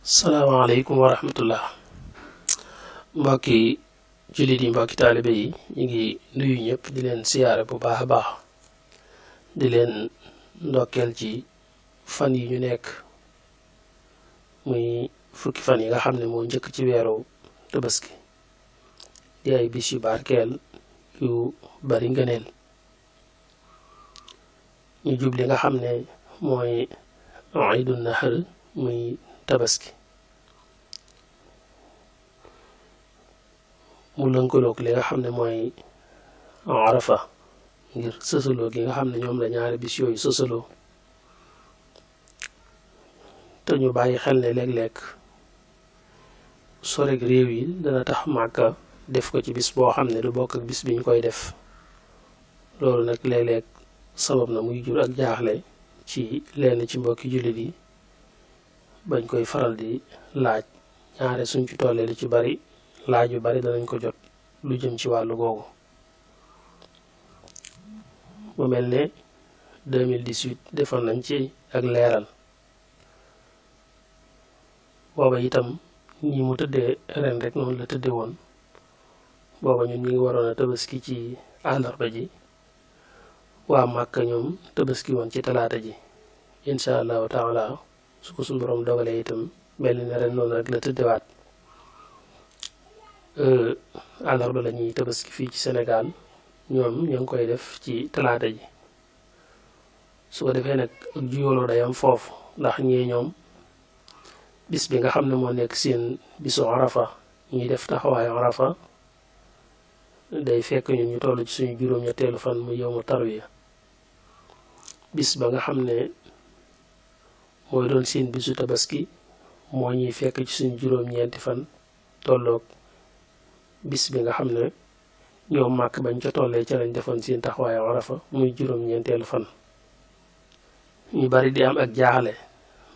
salaamaaleykum wa rahmatullah mbokki jullit yi mbokki taalibe yi ñu ngi nuyu ñëpp di leen siyaare bu baax a baax di leen ndokkeel ci fan yi ñu nekk muy fukki fan yi nga xam ne moo njëkk ci weeru tabaski di ay bis yu barkeel yu bari ngëneel ñu jubli nga xam ne mooy iidun nahr muy tabaski mu lënkaloog li nga xam ne mooy arafa ngir sësaloo gi nga xam ne ñoom la ñaari bis yooyu sësaloo te ñu bàyyi xel ne léeg-léeg soreg réew yi dana tax Màkka def ko ci bis boo xam ne du bokk ak bis bi ñu koy def loolu nag léeg-léeg sabab na muy jur ak jaaxle ci lenn ci mbokki jullit yi bañ koy faral di laaj ñaare suñ ci tollee li ci bari laaj yu bari danañ ko jot lu jëm ci wàllu googu bu mel ne 2018 defoon nañ ci ak leeral booba itam ñi mu tëddee ren rek noonu la tëdde woon booba ñun ñi ngi waroon a tabaski ci àllarba ji waa Màkka ñoom tabaski woon ci talaata ji incha allahu taala su ko suñu borom dogalee itam mel ni ne ren noonu rek la tëddewaat àllarba la ñuy tabaski fii ci Sénégal ñoom ñoo ngi koy def ci talaata ji su ko defee nag ak juyóoloo day am foofu ndax ñee ñoom bis bi nga xam ne moo nekk seen bisu arafa ñuy def taxawaayu arafa day fekk ñun ñu toll ci suñu juróom-ñetteelu fan mu yawmu tarwiya bis ba nga xam ne mooy doon seen bisu tabaski moo ñuy fekk ci suñu juróom-ñeenti fan tolloog bis bi nga xam ne ñoom màkk bañ ca tollee ca lañ defoon seen taxawaayu arafa muy juróom-ñeenteelu fan ñu bari di am ak jaaxle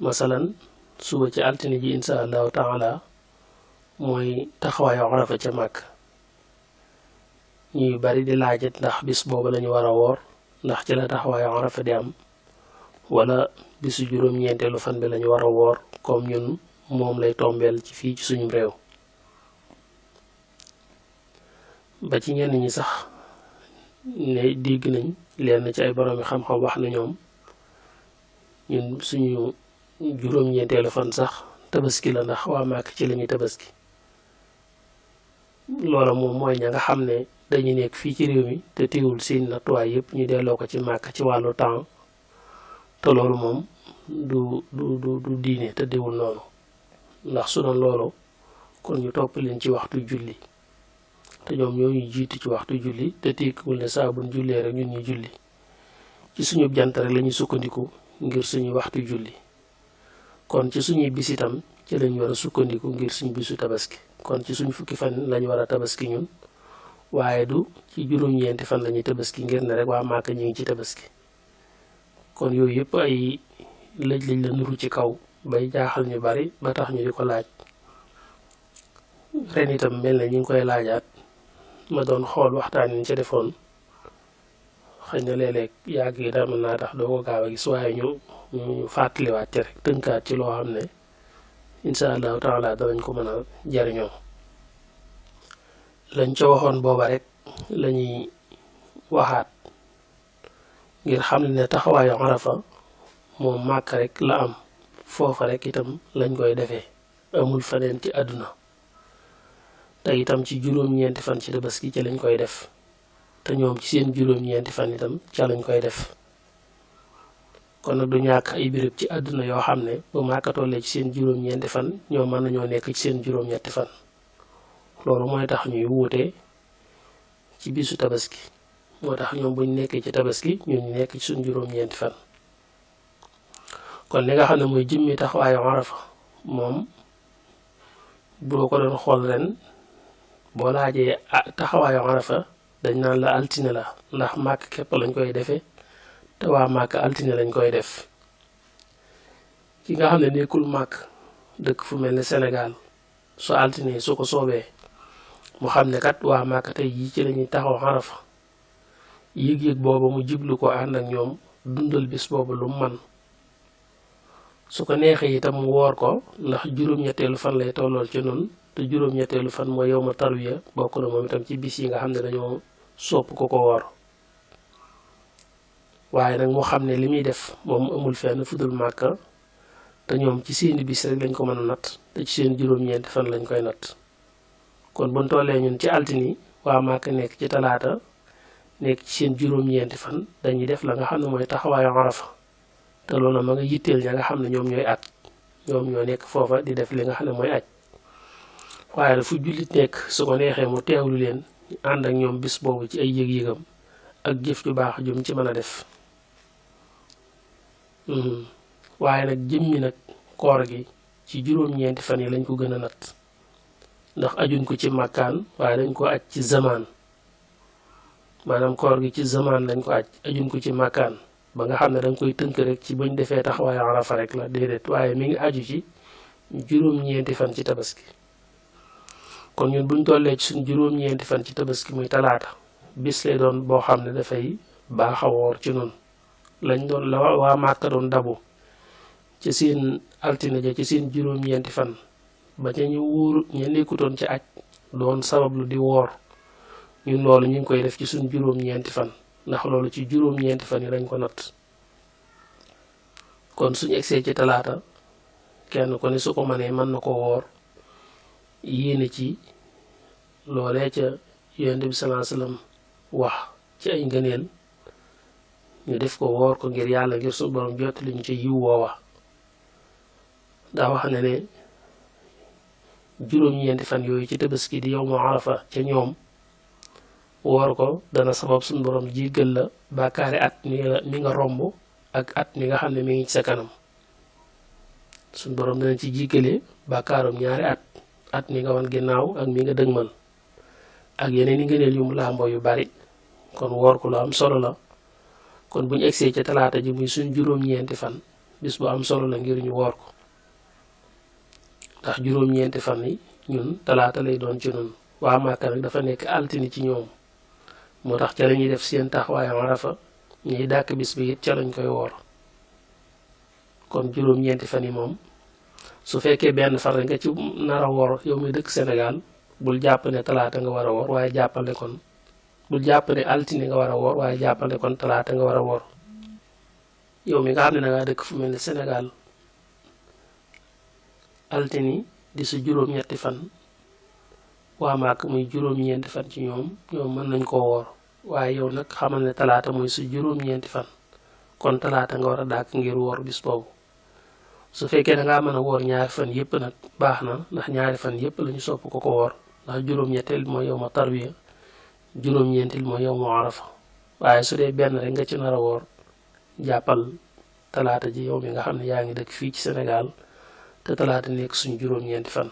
masalan suba ci altine ji insha allahu taala mooy taxawaayu arafa ca màkk ñuy bari di laajit ndax bis boobu lañu war a woor ndax ci la taxawaayu arafa di am wala bisu juróom-ñeenteelu fan bi lañu war a woor comme ñun moom lay tombeel ci fii ci suñu réew ba ci ñenn ñi sax ne dégg nañ leen ci ay boroomi xam-xam wax na ñoom ñun suñu juróom-ñeenteelu fan sax tabaski la ndax waa Màkk ci lañuy tabaski loola moom mooy ña nga xam ne dañu nekk fii ci réew mi te teewul seen nattuwaay yëpp ñu delloo ko ci Màkk ci wàllu temps te loolu moom du diine te déwul noonu ndax su doon loolu kon ñu topp leen ci waxtu julli te ñoom ñoo ñu jiitu ci waxtu julli te tekkiwul ne saa buñ jullee rek ñun ñu julli ci suñu jant rek la ñuy sukkandiku ngir suñu waxtu julli kon ci suñuy bis itam ci lañ war a sukkandiku ngir suñu bisu tabaski kon ci suñu fukki fan lañu war a tabaski ñun waaye du ci juróom-ñeenti fan la ñuy tabaski ngir ne rek waa Màkka ñu ngi ci tabaski kon yooyu yëpp ay lëj-lëj la nuru ci kaw bay jaaxal ñu bari ba tax ñu di ko laaj ren itam mel na ñu ngi koy laajaat ma doon xool waxtaan yi ñu ca defoon xëy na léeg-léeg yàgg yi daal mën naa tax doo ko gaaw a gis waaye ñu fàttaliwaat ci rek tënkaat ci loo xam ne incha allahu taala danañ ko mën a jariñoo lañ ca waxoon booba rek lañuy waxaat ngir xam ne taxawaayu arafa moom Màkk rek la am foofa rek itam lañ koy defee amul feneen ci àdduna te itam ci juróom-ñeenti fan ci tabaski ca lañ koy def te ñoom ci seen juróom-ñeenti fan itam ca lañ koy def kon nag du ñàkk ay béréb ci àdduna yoo xam ne bu Màkka tollee ci seen juróom-ñeenti fan ñoom mën nañoo nekk ci seen juróom-ñetti fan loolu mooy tax ñuy wuute ci bisu tabaski moo tax ñoom buñ nekkee ci tabaski ñun ñu nekk ci suñ juróom-ñeenti fan kon li nga xam ne mooy jëmmi taxawaayu arafa moom boo ko doon xool ren boo laajee taxawaayu arafa dañ naan la altine la ndax Màkk képp lañ koy defee te waa Màkk altine lañ koy def ki nga xam ne nekkul Màkk dëkk fu mel ne Sénégal su altine su ko soobee mu xam ne kat waa Màkk tey jii ci lañuy taxaw arafa yëg-yëg booba mu jiblu ko ànd ak ñoom dundal bis boobu lu man su ko neexee itam mu woor ko ndax juróom-ñetteelu fan lay tollool ci nun te juróom-ñetteelu fan mooy yow ma tarwiya bokk na moom itam ci bis yi nga xam ne dañoo sopp ko woor waaye nag moo xam ne li muy def moom amul fenn fudul Màkka te ñoom ci seeni bis rek lañ ko mën a natt te ci seen juróom-ñeenti fan lañ koy natt kon buñ tollee ñun ci altini waa Màkka nekk ci talaata nekk ci seen juróom-ñeenti fan dañuy def la nga xam ne mooy taxawaayu Arafa te loolu ma nga yitteel ña nga xam ne ñoom ñooy at ñoom ñoo nekk foofa di def li nga xam ne mooy aj waaye fu jullit nekk su ko neexee mu teewlu leen ànd ak ñoom bis boobu ci ay yëg-yëgam ak jëf ju baax jum ci mën a def waaye nag jëmmi nag koor gi ci juróom-ñeenti fan yi lañ ko gën a natt ndax ajuñ ko ci màkkaan waaye dañ ko aj ci zamaan maanaam koor gi ci zamaan lañ ko ajuñ ko ci màkkaan ba nga xam ne danga koy tënk rek ci buñ defee taxawaayu Arafa rek la déedéet waaye mi ngi aju ci juróom-ñeenti fan ci tabaski kon ñun buñ tollee ci suñ juróom-ñeenti fan ci tabaski muy talaata bis lay doon boo xam ne dafay baax a woor ci noonu lañ doon la waa Màkka doon dabu ci seen altine ja ci seen juróom-ñeenti fan ba ca ñu wóoru ña nekkutoon ci aj doon sabablu di woor ñun loolu ñu ngi koy def ci suñ juróom-ñeenti fan ndax loolu ci juróom-ñeenti fan yi lañ ko natt kon suñu egsee ci talaata kenn ko ne su ko mënee mën na ko woor yéene ci loolee ca Yonent bi sallallahu alayhi wasallam wax ci ay ngëneel ñu def ko woor ko ngir yàlla ngir suñu borom jot liñu ca yiw woowa daa wax ne ne juróom-ñeenti fan yooyu ci tabaski di yawmu Arafa ca ñoom woor ko dana sabab suñu borom jéggal la bàkkaari at mi nga romb ak at mi nga xam ne mi ngi ci sa kanam suñu borom dana ci jéggale bàkkaarum ñaari at mi nga wan ginnaaw ak mi nga dëgmal ak yeneen i ngëneel yu mu làmboo yu bari kon woor ko lu am solo la kon buñu egsee ca talaata ji muy suñ juróom-ñeenti fan bis bu am solo la ngir ñu woor ko ndax juróom-ñeenti fan yi ñun talaata lay doon ci ñun waa Màkka nag dafa nekk altine ci ñoom moo tax ca lañuy def seen taxawaayu Arafa ñuy dàkk bis bi it ca lañ koy woor kon juróom-ñeenti fan yi moom su fekkee benn fan rek nga ci nar a woor yow muy dëkk Sénégal bul jàpp ne talaata nga war a woor waaye jàppal ne kon bul jàpp ne altine nga war a woor waaye jàppal ne kon talaata nga war a woor yow mi nga xam ne da ngaa dëkk fu mel ne Sénégal altine di su juróom-ñetti fan waa Màkka muy juróom-ñeenti fan ci ñoom mën nañ koo woor waaye yow nag xamal ne talaata muy su juróom-ñeenti fan kon talaata nga war a dàkk ngir woor bis boobu su fekkee da ngaa mën a woor ñaari fan yépp nag baax na ndax ñaari fan yépp lañu sopp ko woor ndax juróom-ñetteel mooy yow ma tarwiya juróom-ñeenteel mooy yow ma Arafa waaye su dee benn rek nga ci nar a woor jàppal talaata ji yow mi nga xam ne yaa ngi dëkk fii ci Sénégal te talaata nekk suñu juróom-ñeenti fan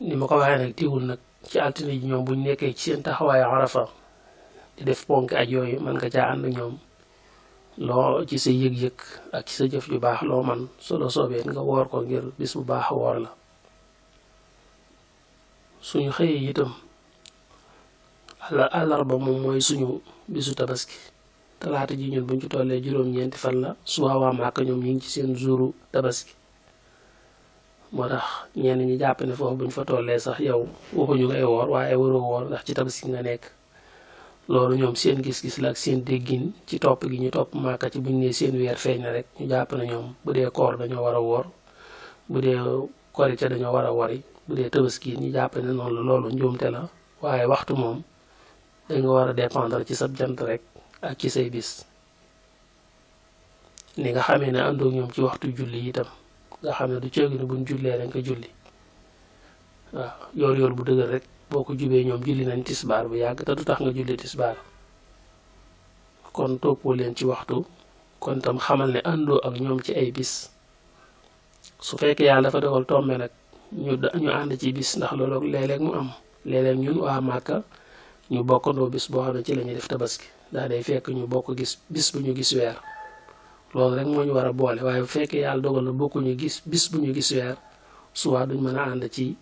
ni ma ko waxee nag tiwul nag ci altine ji ñoom buñ nekkee ci seen taxawaayu Arafa di def ponk aj yooyu mën nga caa ànd ñoom loo ci sa yëg-yëg ak ci sa jëf ju baax loo man su la soobee nga woor ko ngir bis bu baax a woor la suñu xëyee itam àllarba moom mooy suñu bisu tabaski talaata ji ñun buñ ci tollee juróom-ñeenti fan la suba waa Màkka ñoom ñu ngi ci seen jouru tabaski moo tax ñenn ñi jàpp ne foofu buñ fa tollee sax yow waxuñu ngay woor waaye waroo woor ndax ci tabaski nga nekk loolu ñoom seen gis-gis la ak seen déggin ci topp gi ñu topp Màkka ci buñ ne seen weer feeñ na rek ñu jàpp ne ñoom bu dee koor dañoo war a woor bu dee korite dañoo war a wori bu dee tabaski ñu jàpp ne noonu la loolu njuumte la waaye waxtu moom danga war a dépendre ci sab jant rek ak ci say bis ni nga xamee ne àndoo ñoom ci waxtu julli itam nga xam ne du ceegi ne buñ jullee dañ ko julli waaw yoor bu dëgër rek boo ko jubee ñoom julli nañ tisbaar bu yàgg te du tax nga julli tisbaar kon toppoo leen ci waxtu kon tam xamal ne àndoo ak ñoom ci ay bis su fekkee yàlla dafa dogal tombe nag ñu ànd ci bis ndax loolu léeg-léeg mu am léeg-léeg ñun waa Màkka ñu bokkandoo bis boo xam ne ci la ñuy def tabaski ndax day fekk ñu bokk gis bis bu ñu gis weer loolu rek moo ñu war a boole waaye bu fekkee yàlla dogal na bokkuñu gis bis bu ñu gis weer suba duñ mën a ànd ci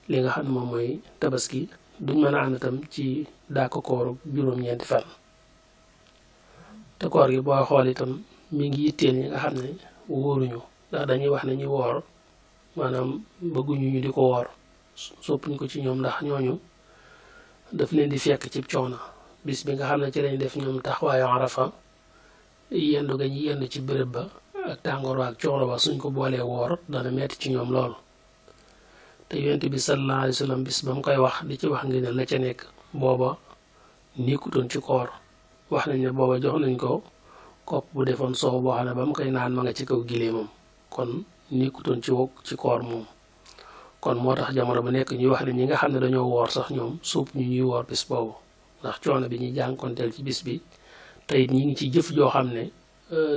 li nga xam ne moom mooy tabaski duñ mën a ànd tam ci dàkk kooru juróom-ñeenti fan te koor gi boo xool itam mi ngi yitteel ñi nga xam ne wóoruñu ndax dañuy wax ne ñi woor maanaam bëgguñu ñu di ko woor soppuñ ko ci ñoom ndax ñooñu daf leen di fekk ci coono bis bi nga xam ne ci lañ def ñoom taxawaayu Arafa yendu ga ñu yendu ci béréb ba ak tàngoor ak coono ba suñ ko boolee woor dana metti ci ñoom lool te yonent bi sallallahu alayhi wa sallam bis ba mu koy wax di ci wax ngi ne la ca nekk booba nekkutoon ci koor wax nañ ne booba jox nañ ko kopp bu defoon soow boo xam ne ba mu koy naan ma nga ci kaw gileemam kon nekkutoon ci koor moom kon moo tax jamono bu nekk ñuy wax ne ñi nga xam ne dañoo woor sax ñoom suuf ñu ñuy woor bis boobu ndax coono bi ñuy jànkonteel ci bis bi te it ñi ngi ci jëf joo xam ne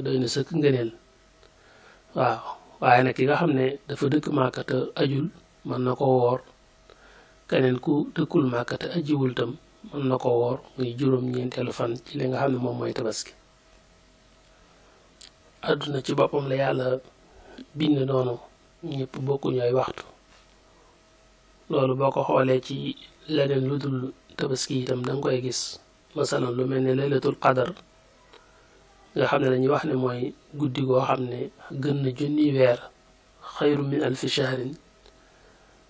doy na sëkk ngëneel waaw waaye nag ki nga xam ne dafa dëkk Màkka te ajul mën na ko woor keneen ku dëkkul Màkka te ajiwul tam mën na ko woor muy juróom-ñeenteelu fan ci li nga xam ne moom mooy tabaski àdduna ci boppam la yàlla bind noonu ñëpp bokkuñu ay waxtu loolu boo ko xoolee ci leneen lu dul tabaski itam da nga koy gis masalan lu mel ne laylatul qadar nga xam ne dañuy wax ne mooy guddi goo xam ne gën na junni weer xayru min alfi shahrin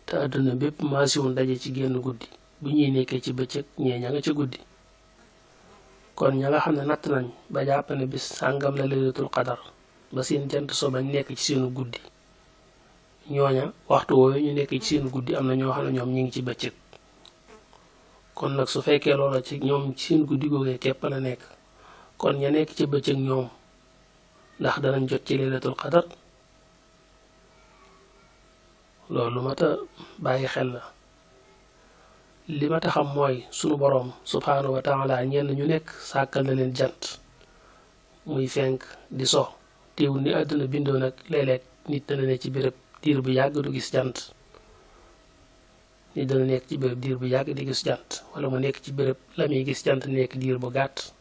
te àdduna bépp maasiwun daje ci génn guddi bu ñuy nekkee ci bëccëg ñee ña nga ca guddi kon ña nga xam ne natt nañ ba jàpp ne bis sàngam la laylatul qadar ba seen jant so bañ nekk ci seenu guddi ñooña waxtu woowu ñu nekk ci seenu guddi am na ñoo xam ne ñoom ñi ngi ci bëccëg kon nag su fekkee loola ci ñoom ci seen guddi googee képp la nekk kon ña nekk ci bëccëg ñoom ndax danañ jot ci laylatul qadar loolu mat a bàyyi xel la li ma ta xam mooy sunu boroom subhaanahu wa taala ñenn ñu nekk sàkkal na leen jant muy fenk di so teewul ni àdduna bindoo nag léeg-léeg nit dana nekk ci béréb diir bu yàgg du gis jant nit dana nekk ci béréb diir bu yàgg di gis jant wala mu nekk ci béréb la muy gis jant nekk diir bu gàtt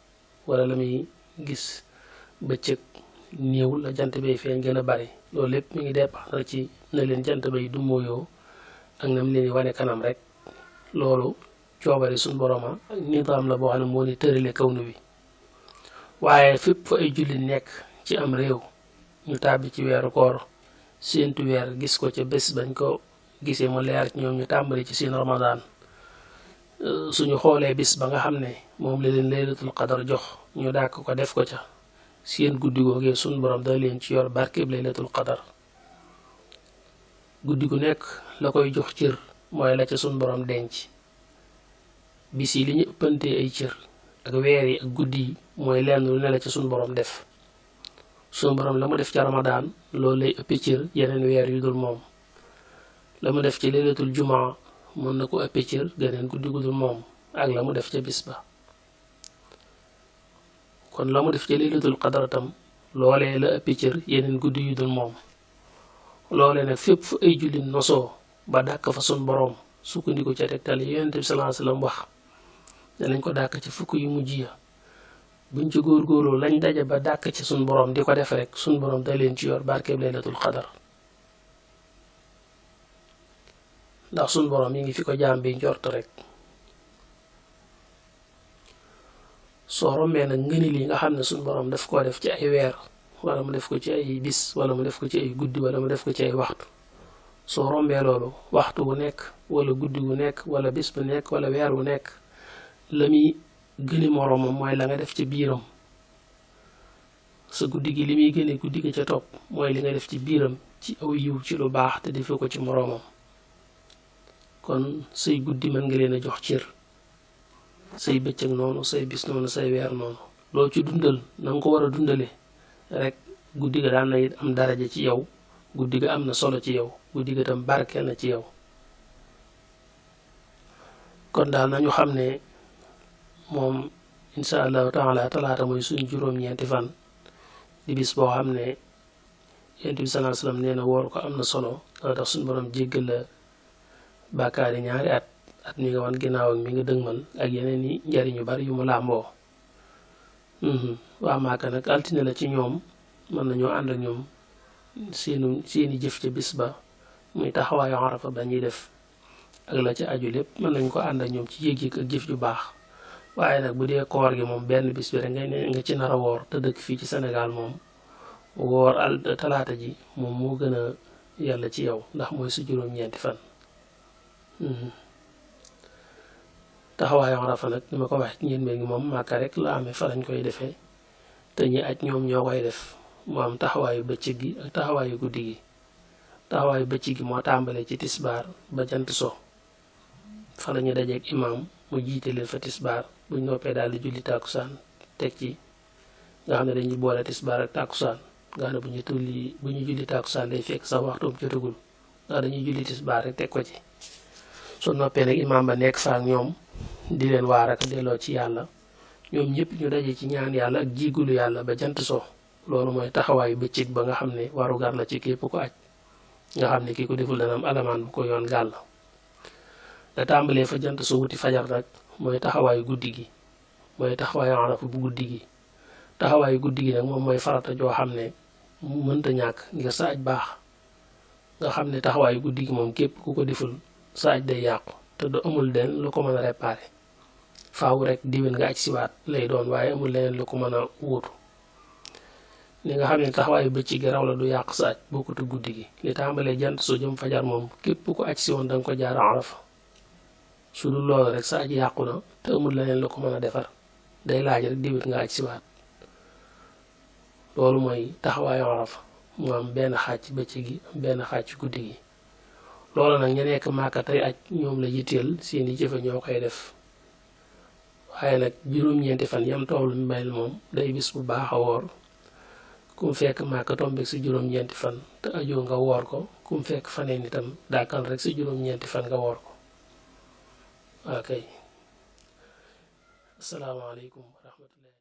wala la muy gis bëccëg néew la jant bay feeñ gën a bari loolu lépp mi ngi dépendre ci na leen jant bay du mooyoo ak nam leen wane kanam rek loolu coobare suñ boroma nidaam la boo xam ne moo ni tërale kawnu bi waaye fépp fa ay jullit nekk ci am réew ñu tàbbi ci weeru koor séentu weer gis ko ca bés bañ ko gisee mu leer ci ñoom ñu tàmbali ci seen ramadaan suñu xoolee bis ba nga xam ne moom la leen laylatul qadar jox ñu dàkk ko def ko ca seen guddi googee suñ borom da leen ci yor barkeb laylatul qadar guddi gu nekk la koy jox cër mooy la ca suñ borom denc bis yi li ñu ëppantee ay cër ak weer yi ak guddi yi mooy lenn lu ne la ca suñ borom def suñ borom la mu def ca ramadaan loolu lay ëppee cër yeneen weer yu dul moom la mu def ci laylatul jumaa mën na ko ëppee cër geneen guddi gu dul moom ak la mu def ca bis ba kon la mu def ca laylatul qadar tam loolee la ëppee cër yeneen guddi yu dul moom loolee nag fépp fu ay jullit nosoo ba dàkk fa sun boroom sukkandiku ca tegtal yi yonent bi sallallahu alayhi wasallam wax danañ ko dàkk ci fukk yu mujj ya buñ ci góorgóorlu lañ daje ba dàkk ci sun boroom di ko def rek sun boroom da leen ci yor barkeeb laylatul qadar ndax sun boroom yi ngi fi ko jaam bi njort rek soo rombee nag ngëneel yi nga xam ne sun boroom daf koo def ci ay weer wala mu def ko ci ay bis wala mu def ko ci ay guddi wala mu def ko ci ay waxtu soo rombee loolu waxtu bu nekk wala guddi gu nekk wala bis bu nekk wala weer bu nekk la muy gëni moroomam mooy la nga def ci biiram sa guddi gi li muy gëne guddi gi ca topp mooy li nga def ci biiram ci aw yiw ci lu baax te defee ko ci moroomam kon say guddi mën nga leen a jox cër say bëccëg noonu say bis noonu say weer noonu loo ci dundal na nga ko war a dundale rek guddi ga daan na am daraja ci yow guddi ga am na solo ci yow guddi ga tam barkeel na ci yow kon daal nañu xam ne moom insha allahu taala talaata mooy suñ juróom-ñeenti fan di bis boo xam ne yonent bi sallallahu alayhi wasallam nee na woor ko am na solo dana tax suñ borom jéggal la bàkkaari ñaari at mi nga wan ginnaaw ak mi nga dëgmal ak yeneen i njariñ yu bari yu mu làmboo waa Màkka nag altine la ci ñoom mën nañoo ànd ak ñoom seeni jëf ca bis ba muy taxawaayu Arafa ba ñuy def ak la ca aju lépp mën nañ ko ànd ak ñoom ci yëg-yëg ak jëf ju baax waaye nag bu dee koor gi moom benn bis bi rek nga ci nar a woor te dëkk fii ci Sénégal moom woor talaata ji moom moo gën a yàlla ci yow ndax mooy su juróom-ñeenti fan. taxawaayu Arafa nag ni ma ko waxee ñeen mbir ngi moom Màkka rek la amee fa lañ koy defee te ñi aj ñoom ñoo koy def mu am taxawaayu bëccëg gi ak taxawaayu guddi gi. taxawaayu bëccëg gi moo tàmbalee ci tisbaar ba jant so fa la ñu dajeeg imaam mu jiite leen fa tisbaar buñ noppee daal di julli tàkkusaan teg ci nga xam ne dañuy boole tisbaar ak tàkkusaan nga xam ne bu ñu julli tàkkusaan day fekk sax waxtoom jotagul ndax dañuy julli tisbaar rek teg ko ci. su noppee nag imaam ba nekk fa ak ñoom di leen waar ak delloo ci yàlla ñoom ñëpp ñu daje ci ñaan yàlla ak jiigulu yàlla ba jant so loolu mooy taxawaayu bëccëg ba nga xam ne warugar la ci képp ko aj nga xam ne ki ko deful dana am alamaan bu ko yoon gàll. da tàmbalee fa jant so wuti fajar nag mooy taxawaayu guddi gi mooy taxawaayu Arafa bu guddi gi. taxawaayu guddi gi nag moom mooy farata joo xam ne mu mënta ñàkk ngir sa aj baax nga xam ne taxawaayu guddi gi moom képp ku ko deful sa aj day yàqu te du amul leen lu ko mën a réparé faaw rek diwén nga aj siwaat lay doon waaye amul leneen lu ko mën a wuutu. li nga xam ne taxawaayu bëccëg gi raw la du yàq sa aj bokkut ak guddi gi li tàmbalee jant soo jëm fajar moom képp ko aj si woon da nga ko jaar Arafa su dul loolu rek sa aj yàqu na te amul leneen lu ko mën a defar day laaj rek diwét nga aj siwaat. loolu mooy taxawaayu Arafa mu am benn xaaj ci bëccëg gi am benn xaaj ci guddi gi. loolu nag ñu nekk Màkka tey aj ñoom la yitteel seeni jëfe ñoo koy def waaye nag juróom-ñeenti fan yam toll mel moom day bis bu baax a woor kum fekk Màkka tombeek si juróom-ñeenti fan te ajoo nga woor ko kum fekk faneen itam dàkkal rek si juróom-ñeenti fan nga woor ko. waa kay asalaamaaleykum wa rahmatulah.